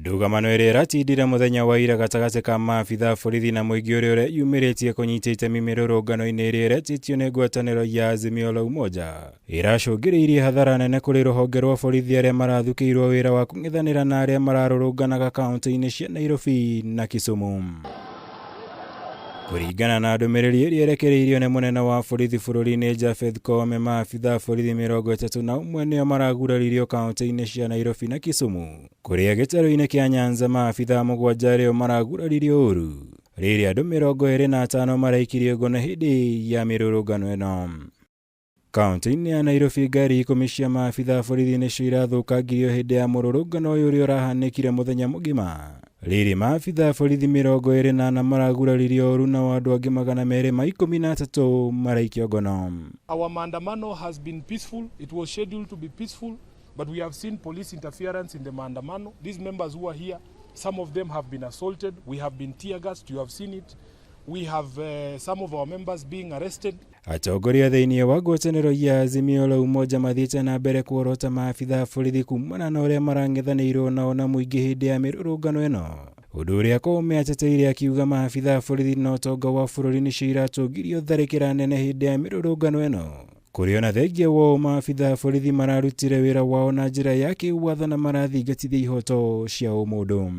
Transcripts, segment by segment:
Ndũgamano ĩrĩa ĩratindire mũthenya wa ira gatagatĩ ka maabitha a borithi na mũingĩ ũrĩa ũreyumĩrĩtie kũnyita itemi mĩrũrũngano-inĩ ĩrĩa ĩretĩtio nĩ ngwatanĩro ya Azimio la Umoja ĩracũngĩrĩirie hathara nene kũrĩ rũhonge rwa borithi arĩa marathukĩirwo wĩra wa kũng'ethanĩra na arĩa mararũrũnganaga kaunti-inĩ cia Nairobi na Kisumu. Kũringana na ndũmĩrĩri ĩrĩa ĩrekereirio nĩ mũnene wa borithi bũrũri-inĩ Japheth Koome, maabitha a borithi 31 nĩo maraguraririo kaunti-inĩ cia Nairobi na Kisumu. Kũrĩa gĩtarũ-inĩ kĩa Nyanza maabitha mũgwanja arĩo maraguraririo ũru rĩrĩa andũ 25 maraikirio ngono hĩndĩ ya mĩrũrũngano ĩno. Kaunti-inĩ ya Nairobi ngari 10 cia maabitha a borithi nĩcio irathũkangirio hĩndĩ ya mũrũrũngano ũyũ ũrĩa ũrahanĩkire mũthenya mũgima. Rĩrĩ maabitha a borithi 24 maraguraririo ũru nao andũ angĩ 213 maraikio ngono. Our maandamano has been peaceful. It was scheduled to be peaceful, but we have seen police interference in the maandamano. These members who are here, some of them have been assaulted. We have been tear gassed. You have seen it. We have some of our members being arrested. Atongoria thĩinĩ wa ngwatanĩro ya Azimio la Umoja mathiĩte na mbere kuorota maabitha a borithi kumana na ũrĩa marang'ethanĩirwo nao na mũingĩ hĩndĩ ya mĩrũrũngano ĩno, ũndũ ũrĩa Koome ateteire akiuga maabitha a borithi na ũtonga wa bũrũri nĩcio iratũngirio tharĩkĩra nene hĩndĩ ya mĩrũrũngano ĩno. Kũrĩ ona thengia wao maabitha a borithi mararutire wĩra wao na njĩra ya kĩwatho na marathingatithia ihoto cia ũmũndũ.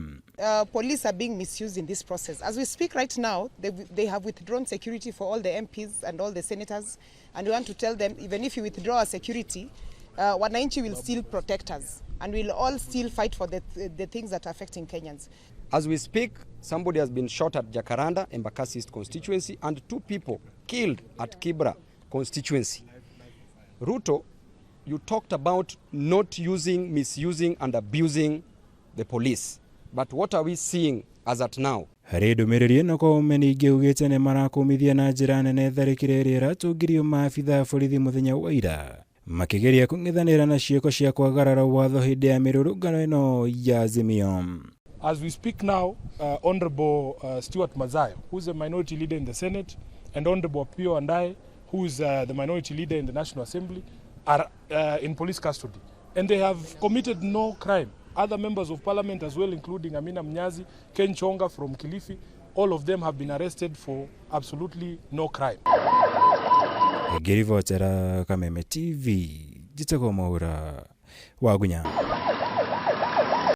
Police are being misused in this process. As we speak right now, they have withdrawn security for all the MPs and all the senators, and we want to tell them, even if you withdraw our security, wananchi will still protect us, and we'll all still fight for the things that are affecting Kenyans. As we speak, somebody has been shot at Jacaranda, Embakasi East constituency, and 2 people killed at Kibra constituency. Ruto, you talked about not using, misusing, and abusing the police. But what are we seeing as at now? Harĩ ndũmĩrĩri ĩno Koome ningĩ augĩte nĩ marakũmithia na njĩra nene tharĩkĩra ĩrĩa ĩratũngirio maabitha a borithi mũthenya wa ira makĩgeria kũng'ethanĩra na ciĩko cia kwagarara watho hĩndĩ ya mĩrũrũngano ĩno ya Azimio. As we speak now, Honorable Stewart Madzayo, who is the minority leader in the Senate, and Honorable Opiyo Wandayi, who is the minority leader in the National Assembly, are in police custody. And they have committed no crime. Other members of parliament as well, including Amina Mnyazi, Ken Chonga from Kilifi, all of them have been arrested for absolutely no crime. Ngĩribotera Kameme TV, njĩtagwo Mwaura Wagunya.